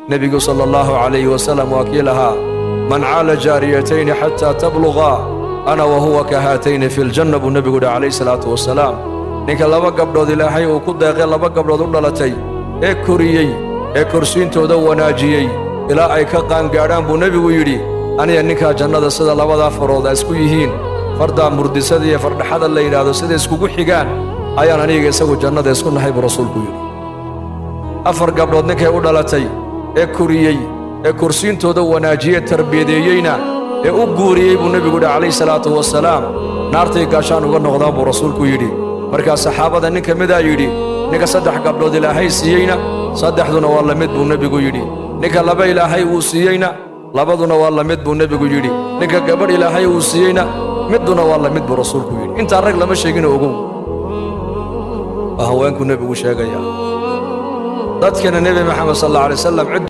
Nebigu sala allahu calayhi wasalam waa kii lahaa: "Man caala jaariyatayni xataa tablugaa, ana wa huwa ka haatayni fi ljanna," buu nebigu yidhi calayhi salaatu wasalaam. Ninka laba gabdhood Ilaahay uu ku deeqay, laba gabdhood u dhalatay, ee koriyey, ee korsiintooda wanaajiyey ilaa ay ka qaangaadhaan, buu nebigu yidhi, aniga ninkaa jannada sida labadaa farood ay isku yihiin, fardaa murdisada iyo fardhaxada la yidhaahdo, sida iskugu xigaan ayaan aniga isagu jannada isku nahay, buu rasuulku yidhi. Afar gabdhood ninkay u dhalatay ee koriyey, ee korsiintooda wanaajiyey, tarbiyadeeyeyna, ee u guuriyey, buu nebigu yidhi calayhi salaatu wasalaam, naartay gaashaan uga noqdaan, buu rasuulku yidhi. Markaa saxaabada nin ka midaa yidhi: "Ninka saddex gabdhood Ilaahay siiyeyna?" "Saddexduna waa la mid," buu nebigu yidhi. "Ninka laba Ilaahay uu siiyeyna?" "Labaduna waa la mid," buu nebigu yidhi. "Ninka gabadh Ilaahay uu siiyeyna?" "Miduna waa la mid," buu rasuulku yidhi. Intaa rag lama sheegino, ogow, waa haweenkuu nebigu sheegayaa. Dadkana Nebi Maxamed sal alla alay wasalam cid